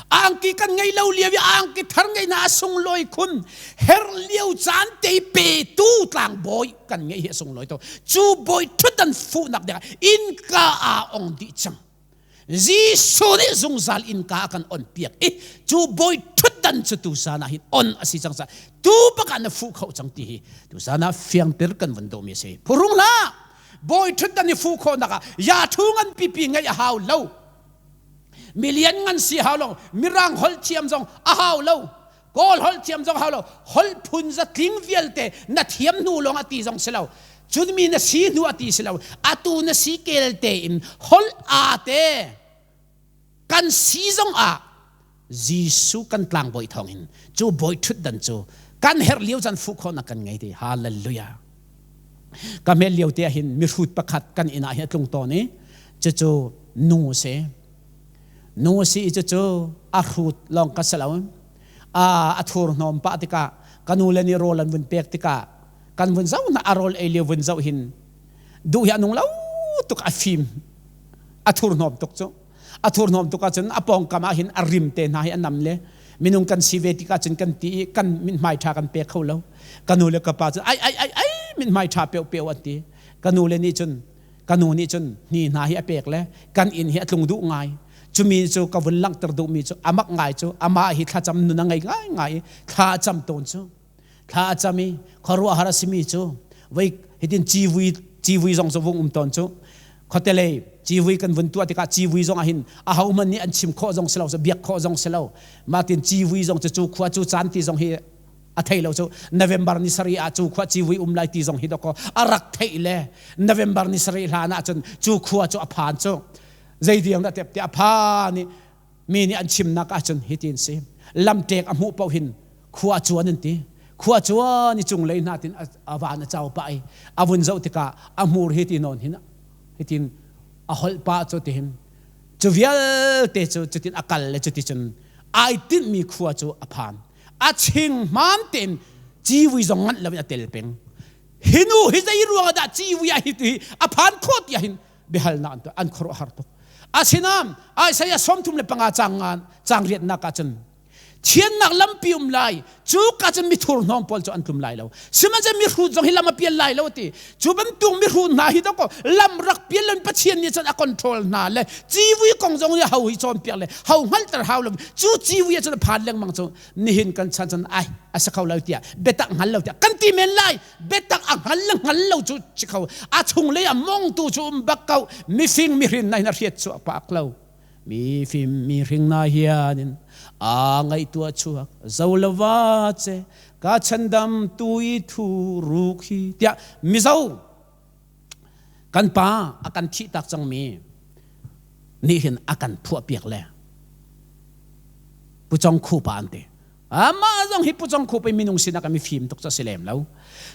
Angki kan ngei lo lio i angki thar ngei na a sunglawi khun. Herh lio caan te i petu tlangbawi kan ngeih hi a sunglawi tuk. Cu bawi ṭhutdan fuhnak dingah innka aa ong dih cang. Jesuh nih zungzal innka a kan on piak i cu bawi ṭhutdan cu tuzan ah hin on a si cang caah tu bak ah na fuh kho cang ti hi tuzan ah fiangter kan vun dawhmi a si. Phurung hlah! Bawi ṭhutdan i fuh khawhnak ah ya thu ngan pipi ngeih a hau lo. Milian ngan si hau lo, mirang holh thiam zong a hau lo. Kawl holh thiam zong hau lo, holh phun zatling vialte na thiam hnu lawng a ti zong si lo. Cun mi na si hnu a ti si lo. Atu na si kel tein holh aa te kan si zong ah Jesuh kan tlangbawi thawngin cu bawi ṭhutdan cu kan herh lio caan fuh khawhnak kan ngei ti. Hallelujah. Ka hmel lio te ah hin mihrut pakhat kan inn ah hin a tlung tawn i cucu nu a si. Nu a si i cucu a hrut lawng ka si lo. A thur hnawm pah tikah ka nu le nih rawl an vun pek tikah kan vun zoh hna a rawl ei lio vun zoh hin duh hi a nung lo tuk a fim a thurhnawm tuk cu a thurhnawm tuk ahcun a pawngkam ah hin a rim te hna hi a nam le minung kan si ve tikah cun kan ti i kan mithmai ṭha kan pe kho lo ka nu le ka pa cun ai ai ai ai mithmai ṭha peo peo an ti ka nu le nih cun ka nu nih cun hni hna hi a pek le kan inn hi a tlung duh ngai cumi cu ka vun langhter duhmi cu amak ngai cu amah hi thlacam nun a ngei ngai ngai i thla a cam tawn cu thla a cam i khuaruahhar a simi cu voi hitin civui civui zong cu vung um tawn cu khuatelei civui kan vun tuah tikah civui zong ah hin ahohmanh nih an chim khawh zong si lo biak khawh zong si lo mahtin civui zong cu cu khua cu caan ti zong hi a thei lo cu November ni sarih ah cu khua civui um lai ti zong hi dawkaw a rak theih le November ni sarih hlan ah cun cu khua cu a phan cu zeidiang dah tep ti a phan i mi nih an chimnak ahcun hitin si lamṭek a hmuh paoh hin khua cuan an ti khua cuan i cunglei hna tin a van a cau pah i a vun zoh tikah a hmur hi ti nawn hin hitin a holh pah cu tihin cu vialte cu cutin a kal le cuti cun ai tinhmi khua cu a phan a ching hmaan tein civui zong nganh loin a tel peng hi nu hi zei ruang ah dah civui ah hi tu hi a phan khawh tiah hin biahalnak an tuah an khuaruahhar tuk asinain Isaiah 35 caang ngan caang riatnak ah cun. Thiannak lampi um lai. Cu ka cun mithur hnawm pawl cu an tlum lai lo. Sihmanhsehlaw mihrut zong hi lam a pial lai lo ti. Cu bantuk mihrut hna hi dawkaw lam rak pial lo Pathian nih cun a control hna le civui kong zong nih ho hi cawnpiak le ho hngalhter hau lo. Cu civui ah cun a phan lengmang cu nihin kan chan cun ai a si kho lo tiah biatak hngal lo tiah kan ti men lai. Biatak a hngal le hngal lo cu si kho. A chunglei a mongtu cu um bak ko. Mifing mihrin na hin a hriat cu a pak lo. Mi fim mi hring na hianin a ngaihtuah chuak zo lova che ka chandam tu i thu ruk hi tiah mizo kan pa a kan thih tak cang mi nih hin a kan phuah piak le puchong khu pa an ti Amah zong hi pucong khup i minung sinak ah mifim tuk cu a si lem lo.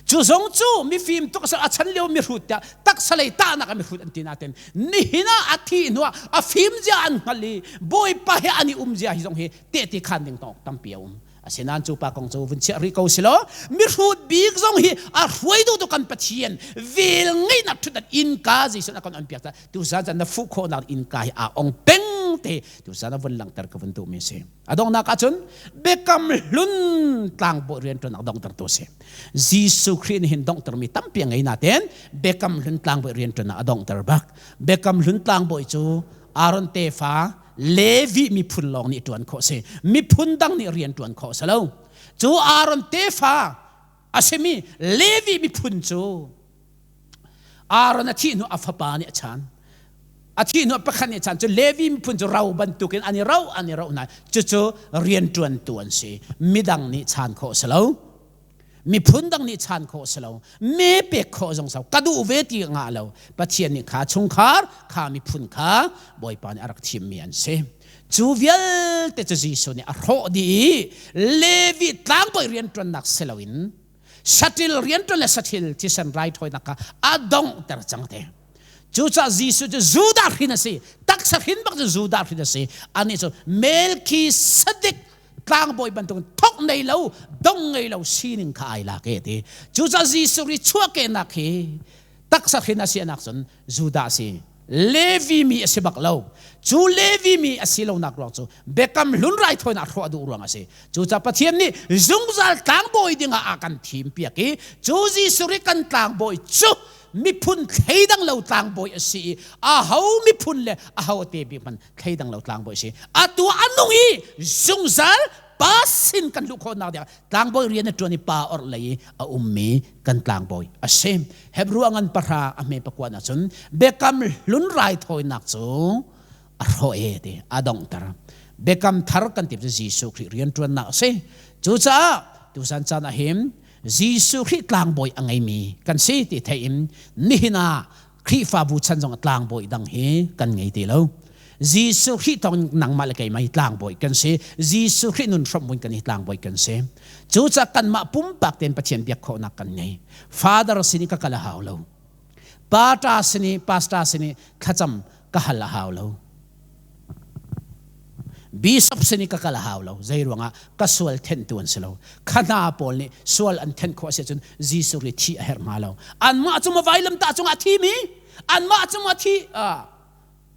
Cu zong cu mifim tuk a chan lio mihrut tiah taksa lei tahnak ah mihrut an ti nain nihin ah a thih hnu ah a fim zia an hngal i Bawipa he an i um zia hi zong hi tehte khan ding tawk tampi a um. Asinain cu pa kong cu vun chiah rih ko si law mihrut bik zong hi a hruaitu tu kan Pathian vel ngeihnak ṭhutdan innka Jesuh a kan on piak caah tuzan caan na fuh khawhnak innka hi aa ong peng te tuzan a vun langhter ka vun duhmi a si. A donghnak ahcun biakam hlun tlangbawi rianṭuannak donghtertu a si. Jesuh Khrih nih hin donghtermi tampi a ngei nain biakam hlun tlangbawi rianṭuannak a donghter bak. Biakam hlun tlangbawi cu Aaron tefa Levi miphun lawng nih ṭuan khawh a si. Miphun dang nih rian ṭuan khawh a si lo. Cu Aaron tefa a simi Levi miphun cu Aaron a thih hnu a fapa nih a chan. A thih hnu pakhat nih a chan cu Levi miphun cu ro bantukin an i ro an i ro hna. Cucu rianṭuantu an si. Midang nih chan khawh a si lo. Miphun dang nih chan khawh a si lo. Me pek khawh zong so ka duh ve ti ngah lo. Pathian nih kha chungkhar, kha miphun kha Bawipa nih a rak thimmi an si. Cu vialte cu Jesuh nih a hrawh dih i Levi tlangbawi rianṭuannak si loin saṭil rianṭuan le saṭil thisen raithawinak kha a donghter cang te. Cucaah Jesuh cu Judah hrin a si. Taksa hrin bak cu Judah hrin a si. Anih cu Melchisedek tlangbawi bantukin thok nei lo, dong ngei lo sining kha ai lak e ti. Cucaah Jesuh ri chuahkehnak hi taksa hrin a si anak cun Judah a si. Levi mi a si bak lo. Cu Levi mi a si lonak ruang cu Biakam hlun raithawinak hrawh a duh ruang a si. Cucaah Pathian nih zungzal tlangbawi dingah a kan thim piak i cu Jesuh ri kan tlangbawi cu miphun thleidang lo tlangbawi a si i aho miphun le aho te bik hmanh thleidang lo tlangbawi a si. Atu a nung i zungzal pa sin kan luh khawhnak dingah tlangbawi rian a ṭuan i pa orh lei i a ummi kan tlangbawi a si. Hebru a ngan pahra a hme pakua na cun biakam hlun raithawinak cu a hrawh e ti a donghter. Biakam thar kan ti cu Jesuh Khrih rianṭuannak a si. Cucaah tusan caan ah hin Jesuh Khrih tlangbawi a ngeimi kan si ti theih in nihin ah Khrihfabu chan zong tlangbawi dang hi kan ngei ti lo. Jesuh Khrih thawng nangmah le keimah hi tlangbawi kan si. Jesuh Khrih nun hrawmh kan hi tlangbawi kan si. Cucaah kanmah pumpak tein Pathian biak khawhnak kan ngei. Father sin i ka kal a hau lo. Pata sin i pastor sin i thlacam ka hal a hau lo. Bishop sin i ka kal a hau lo. Zei ruangah ka sual thenhtu an si lo. Kha hna pawl nih sual an thenh khawh a si ahcun Jesuh ri thih a herh hnga lo. Anmah cu ma vailamtah cungah a thimi? Anmah cu ma thi?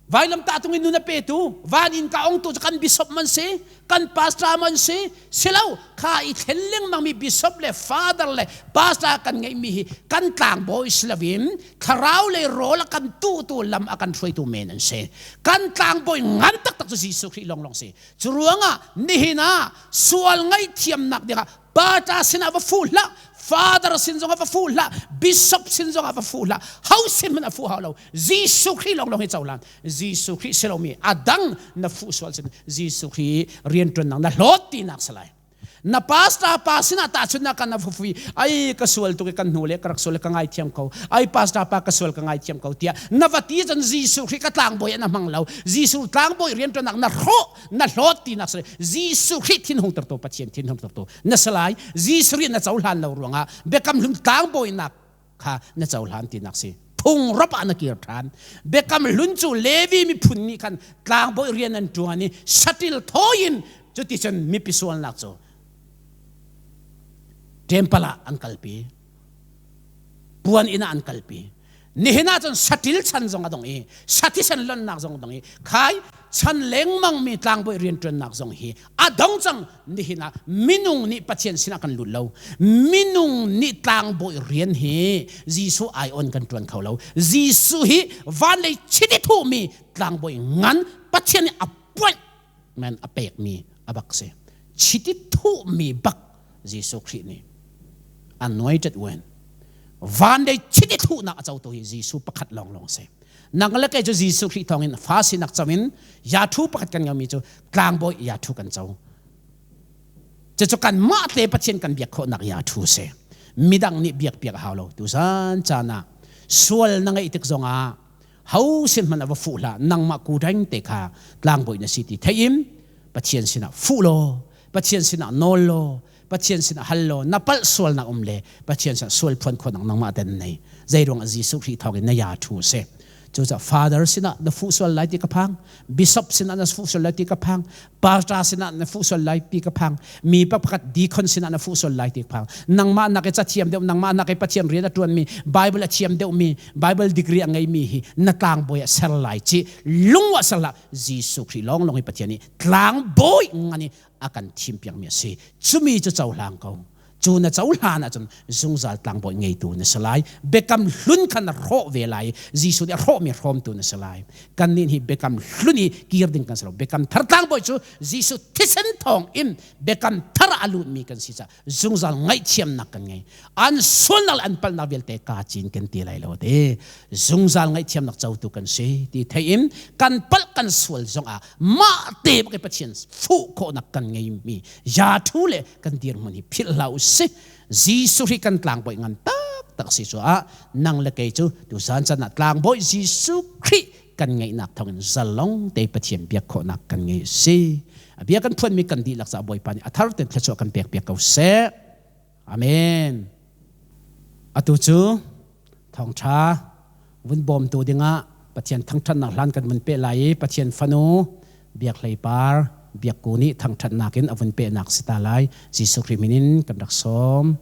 Vailamtah tung in nun a petu, van in ka ongtu cu kan bishop man si, kan pastor man si, silo kha i thlen lengmang mi bishop le father le pastor kan ngeihmi hi kan tlangbawi si loin thlarau le rawl a kan tuhtu lam a kan hruaitu men an si. Kan tlangbawi ngan taktak cu Jesuh Khrih lawnglawng si. Cu ruangah nihin ah sual ngaihthiamnak dingah pata sinah va fuh hlah, father sin zongah va fuh hlah, bishop sin zongah va fuh hlah, ho sin hmanh a fuh hau lo. Jesuh Khrih lawnglawng hi cohlan. Jesuh Khrih si lomi a dang na fuh sual cun Jesuh Khrih rianṭuannak na hlawt tinak si lai. Na pastor pa sinah tahchunhnak kan na fufui ai ka sual tuk i kan hnu le ka rak sual ka ngaithiam ko ai pastor pa ka sual ka ngaithiam ko tiah na va ti cun Jesuh Khrih ka tlangbawi an hmang lo Jesuh tlangbawi rianṭuannak na hrawh na hlawt tinak si Jesuh Khrih thinhung tertu Pathian thinhung tertu na si lai Jesuh Khrih na cohlan lo ruangah biakam hlun tlangbawinak kha na cohlan tinak si phung rap ah na kir ṭhan biakam hlun cu Levi miphun nih khan tlangbawi rian an ṭuan i saṭil thawi in cuticun mipi sualnak cu temple ah an kalpi puan inn ah an kalpi. Nihin ah cun satil chan zong a dong i sathisen lonnak zong a dong i khai chan lengmang mi tlangbawi rianṭuannak zong hi a dong cang. Nihin ah minung nih Pathian sinah kan lut lo. Minung nih tlangbawi rian hi Jesuh ai on kan ṭuan kho lo. Jesuh hi van lei chiti thuhmi tlangbawi ngan, Pathian nih appointment a pekmi a bak si. Chiti thuhmi bak Jesuh Khrih nih anointed one, van lei chiti thuhnak a cotu hi Jesuh pakhat lawnglawng si. Nang le kei cu Jesuh Khrih thawngin fa sinak co in yathu pakhat kan ngeimi cu tlangbawi yathu kan co. Cucu kanmah te Pathian kan biak khawhnak yathu si. Midang nih biak piak a hau lo. Tuzan caan ah sual na ngeih tik zongah ho sin hmanh ah va fuh hlah. Nangmah kudeng te kha tlangbawi na si ti theih in Pathian sinah fuh law, Pathian sinah nawl law, Pathian sinah hal law, na palh sualnak um le Pathian sinah sual phuan khawhnak nangmah ten nei. Zeiruang ah Jesuh Khrih thawngin na ya thu si. Cucaah father sinah na fuh sual lai ti ka phang, bishop sinah na fuh sual lai ti ka phang, pastor sinah na fuh sual lai ti ka phang, mi pakhat deacon sinah na fuh sual lai ti ka phang. Nangmah nak i cathiam deuh, nangmah nak i Pathian rian a ṭuanmi, Bible a thiam deuhmi, Bible degree a ngeimi hi na tlangbawi ah ser lai ci lung ah ser hlah. Jesuh Khrih lawnglawng hi Pathian nih tlangbawi ngan i a kan thimpiakmi a si. Cumi cu cohlang ko. Cu na cohlan ahcun zungzal tlangbawi ngeitu na si lai. Biakam hlun kha na hrawh ve lai. Jesuh nih a hrawhmi hrawmtu na si lai. Kannih hi biakam hlun i kir ding kan si lo. Biakam thar tlangbawi cu Jesuh thisen thawng in biakam thar ah a lutmi kan si caah zungzal ngaihthiamnak kan ngei. An sualnak le an palhnak vialte kaa cin kan ti lai lo te. Zungzal ngaihthiamnak cotu kan si ti theih in kan palh kan sual zongah mah te bak i Pathian fuh khawhnak kan ngeimi ya thu le kan dirhmun hi philh hlah u sih. Jesuh hi kan tlangbawi ngan taktak si caah nang le kei cu tuzan chan ah tlangbawi Jesuh Khrih kan ngeihnak thawngin zalong te Pathian biak khawhnak kan ngei si. A bia kan phuanmi kan dihlak caah Bawipa nih a thar ten thluachuah kan pek piak ko seh. Amen. Atu cu thawngṭha vun bawmtu dingah Pathian thangṭhatnak hlan kan vun peh lai i Pathian fanu Biak Hlei Par Biak Ku nih thangṭhatnak in a vun pehnak si ta lai. Jesuh Khrih min in kan rak sawm.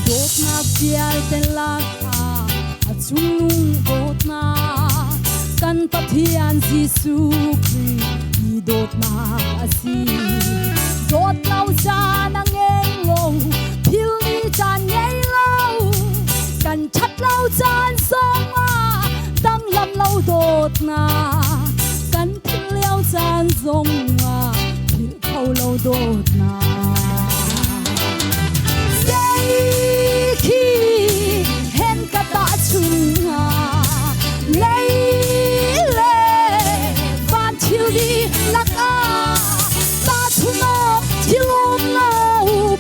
Dawtnak vialte lakah a cungnung dawtnak kan Pathian Jesuh Khrih i dawtnak a si. Dawt lo caan a ngei lo, thil ni caan ngei lo, kan ṭhat lo caan zongah danglam lo dawtnak, kan philh lio caan zongah philh kho lo dawtnak. Zei khi hen ka tahchun hnga, lei le van thil dihlak ah tahchun awk thil um lo.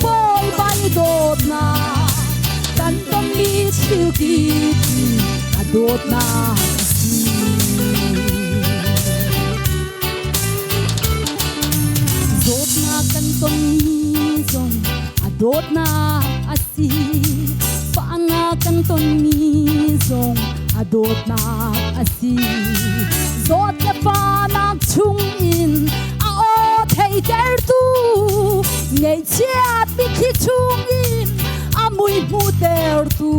Bawipa i dawtnak kan tonmi thil kip hi a dawtnak a si. Zawtnak kan tonmi zong a dawtnak a si. Fahnak kan tonmi zong a dawtnak a si. Zawt le fahnak chung in a aw theitertu, ngaihchiat mitthli chung in a mui hmuhtertu,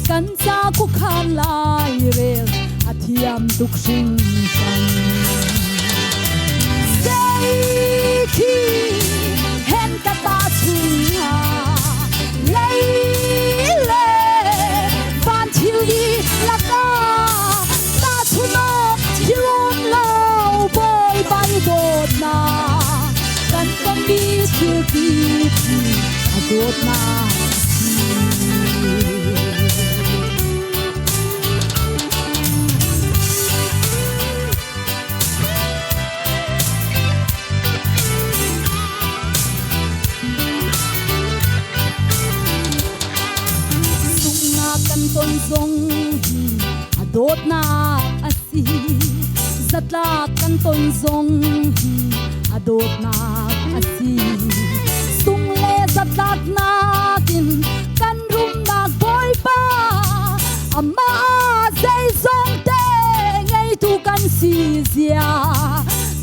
kan ca khuakhan lairel a thiam tuk hringhran. Zei khi hen ka ta chungah lei le van thil lakah tahchunhawk thil um lo. Bawipa i dawtnak kan tonmi thil kip hi a dawtnak a si. Sunghnak kan ton zong hi a dawtnak a si. Zatlak kan ton zong hi a dawtnak a si. Sung le zatlak nakin kan rumnak Bawipa, amah zeizong te ngeitu kan si. bia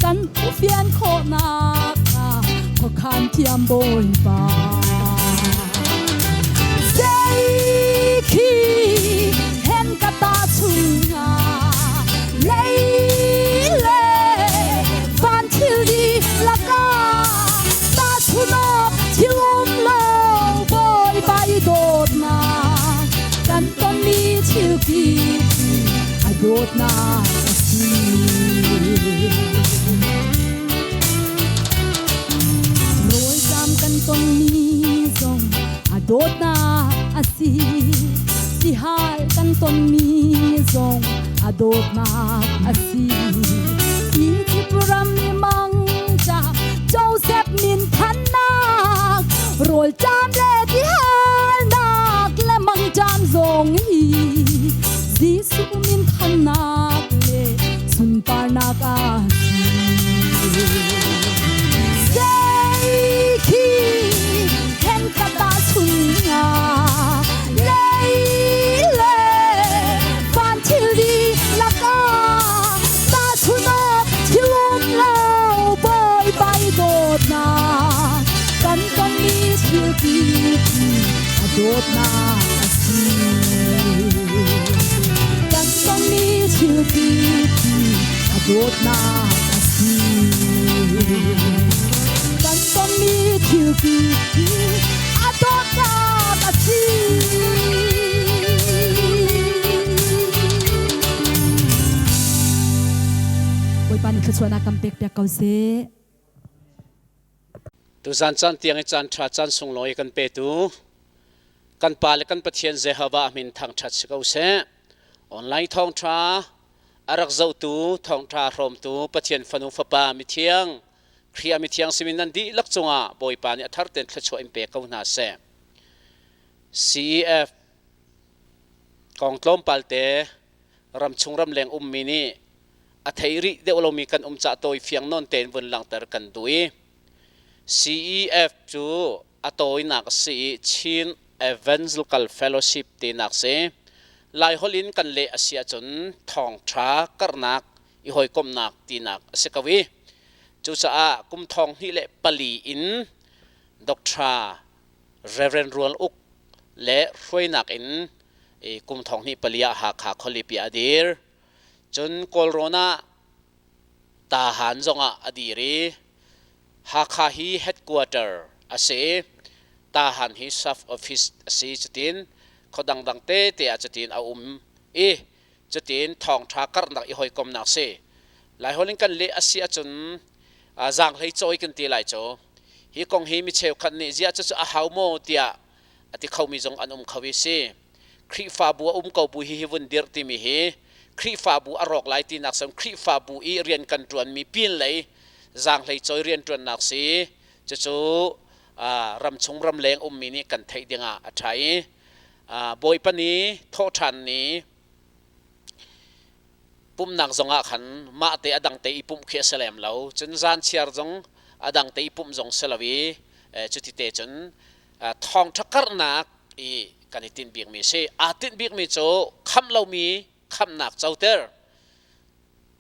kan hmuhfian khawhnak hnga khuakhan thiam Bawipa. Zei khi hen ka ta chungah lei le van thil dihlak ah tahchunhawk thil um lo Bawipa i dawtnak kan tonmi thil kip hi a dawtnak a si. Rawlṭam kan tonmi zong a dawtnak a si. Tihal kan tonmi zong a dawtnak a si. Egypt ram i mangṭam Joseph min thannak rawlṭam le tihalnak le mangṭam zong hi Jesuh min thannak le sunparnak a si. Zei khi hen ka ta chungah lei le van thil dihlak ah tahchunhawk thil um lo Bawipa i dawtnak kan tonmi thil kip hi a dawtnak a si. Kan tonmi thil kip hi a dawtnak a si. Kan tonmi thil kip hi a dawtnak a si. Bawipa nih thluachuahnak kan pek piak ko seh. Tuzan caan tiang i caan ṭha caan sunglawi kan petu kan Pa le kan Pathian Jehovah min thangṭhat si ko seh. Online thawngṭha a rak zohtu thawngṭha hrawmtu Pathian fanu fapa mithiang Khrih ah mithiang simin nan dihlak cungah Bawipa nih a thar tein thluachuah in pe ko hna seh. CEF kong tlawmpal te ramchung ramleng ummi nih a thei rih deuh lomi kan um cah tawi fiang nawn tein vun langhter kan duh i CEF cu a tawinak a si i Chin Evangelical Fellowship tinak si. Laiholh in kan leh a si ahcun thawngṭha karhnak i hawikomhnak tinak a si ko i cucaah kum thong hnih le pali in Dr. Reverend Rual Uk le hruainak in kum thong hnih pali ah Hakha khualipi a dir. Cun Kawlrawn ah Tahan zongah a dir i Hakha hi headquarter a si i Tahan hi sub office a si. Cutin khua dangdang tete ah cutin a um i cutin thawngṭha karhnak i hawikomnak si. Laiholh in kan leh a si ahcun zaanghlei cawi kan ti lai cu. Hi kong hi mi cheukhat nih ziah cucu a hau maw tiah a ti khomi zong an um kho i si. Khrihfabu a um ko bu hi hi vun dirh timi hi Khrihfabu a rawk lai tinak sem Khrihfabu i rian kan ṭuanmi pin lei zaanghlei cawi rianṭuannak si. Cucu ramchung ramleng ummi nih kan theih dingah a ṭha i Bawipa ni thawhṭhan ni pumhnak zongah khan mah te a dang te i pumh khi a si lem lo. Cun zan chiar zong a dang te i pumh zong si lo i cuti te cun thawngṭha karhnak i kan i tinh bikmi a si. Aa tinh bikmi cu khamh lomi khamhnak coter.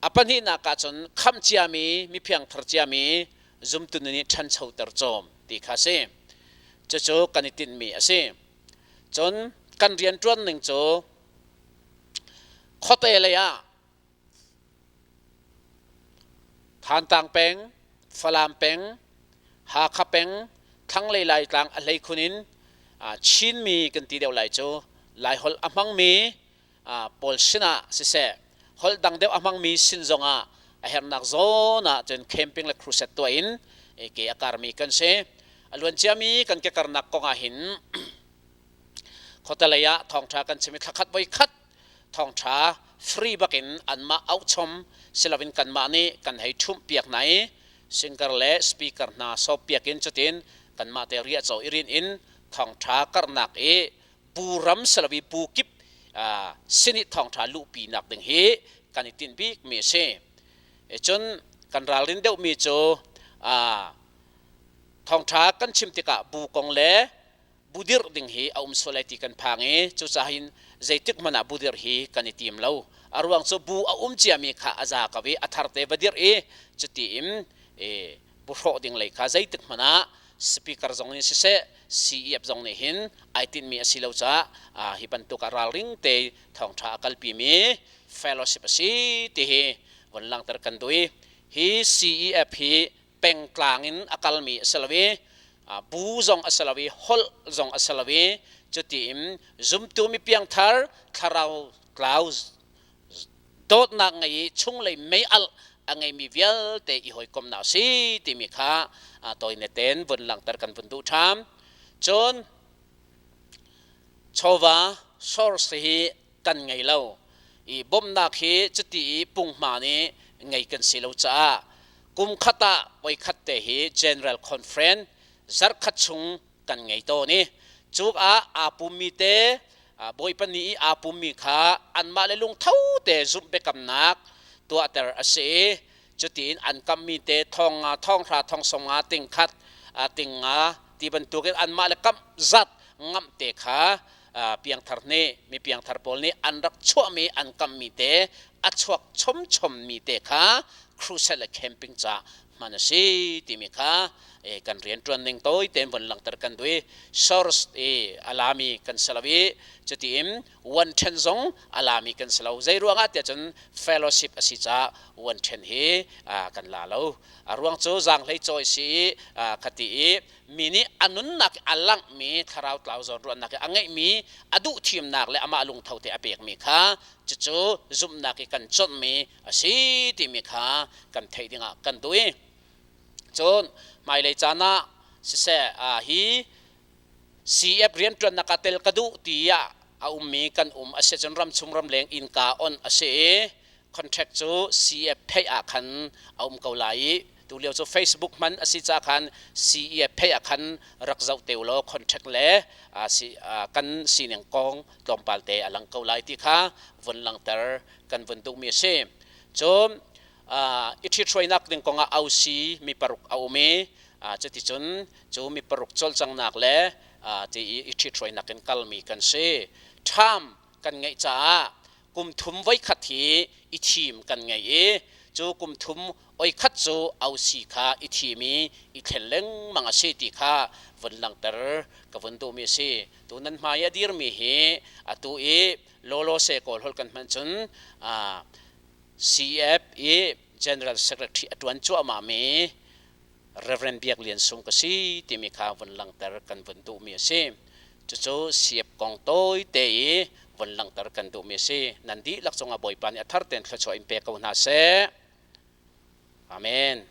A pahnihnak ah cun khamh ciami miphiangthar ciami zumtu nih ṭhanchoter cawm ti kha a si. Cucu kan i tinhmi a si. Cun kan rianṭuan ning cu khuate lei ah Thantlang peng, Falam peng, Hakha peng, thlanglei Laitlang a hleikhun in Chinmi kan ti deuh lai cu Laiholh a hmangmi pawl sinah siseh holh dang deuh a hmangmi sin zongah a hernak zawn ah cun camping le crusade tuah in ke a karmi kan si. A luan ciami kan ke karnak kong ah hin khuatelei ah thawngṭha kan chim i thlakhat voi khat thawngṭha free bakin anmah auhchom siloin kanmah nih kan hei ṭhumh piak hna i singer le speaker hna sawp piak in cutin kanmah te riahcaw i rin in thawngṭha karhnak i bu ram siloin bu kip sin i thawngṭha luhpi nak ding hi kan i tinh bikmi a si. Cun kan ralrin deuhmi cu thawngṭha kan chim tikah bu kong le bu dirh ding hi a um sual lai ti kan phang i cucaah hin zeitik hmanh ah bu dirh hi kan i tim lo. A ruang cu bu a um ciami kha a za ko i a thar te va dirh i cuti in bu hrawh ding lei kha zeitik hmanh ah speaker zong nih siseh, CEF zong nih hin ai tinhmi a si lo caah hi bantuk ah ralring te thawngṭha a kalpimi fellowship a si ti hi von langhter kan duh i hi CEF hi pengtlang in a kalmi a si lo i bu zong a si lo i holh zong a si lo i cuti in zumtu mi piangthar thlarau tlau dawtnak ngei i chunglei mei-alh a ngeimi vialte i hawikomhnak a si timi kha tawine tein vun langhter kan vun duh ṭham. Cun chawva source hi kan ngei lo i bawmhnak hi cuti i punghma nih ngei kan si lo caah kum khat ah voikhat te hi General Conference zarhkhat chung kan ngei tawn i cuk ah aa pummi te, Bawipa ni i aa pummi kha anmah le lungtho te zumh biakamnak tuahter a si i cutiin an kammi te thong nga, thong hra, thong sawm nga, ting khat, ting nga ti bantukin anmah le kamh zat ngamh te kha piangthar nih, mi piangthar pawl nih an rak chuahmi, an kammi te a chuak chomchommi te kha crusade le camping ca hman a si timi kha kan rianṭuan ning tawi tein von langhter kan duh i source i a lami kan si lo i cutiin one ṭhen zong a lami kan si lo. Zei ruangah tiah cun fellowship a si caah one ṭhen hi kan la lo. A ruang cu zaanghlei cawi si i khati i mi nih a nunnak a langhmi thlarau tlau zawnruahnak i a ngeihmi a duh thimnak le amah lungtho te a pekmi kha cucu zumhnak i kan cawnhmi a si timi kha kan theih dingah kan duh i cun hmailei caan ah siseh, hi CF rianṭuannak ah tel ka duh tiah a ummi kan um a si cun ramchung ramleng innka on a si i contract cu CF theih ah khan a um ko lai i tu lio cu Facebook hman a si ca khan CEF theih ah khan rak zoh te ulaw contract le kan sining kong tlawmpal te a lang ko lai ti kha vun langhter kan vun duhmi a si. Cun i ṭhithruainak ding kongah ausi mi paruk a um i cuticun cu mi paruk cawlcanghnak le ti i i ṭhithruainak in kalmi kan si. Ṭham kan ngeih caah kum thum voikhat hi i thim kan ngei i cu kum thum oikhat cu ausi kha i thim i i thlen lengmang a si ti kha vun langhter ka vun duhmi a si. Tu nan hmai a dirmi hi atu i lawlaw se Kawl holh kan hman cun CF i General Secretary a ṭuan cuahmah mi Reverend Biak Lian Sung ka si timi kha vun langhter kan vun duhmi a si. Cucu CF kong tawite i vun langhter kan duhmi a si. Nan dihlak cungah Bawipa nih a thar tein thluachuah in pe ko hna seh. Amen.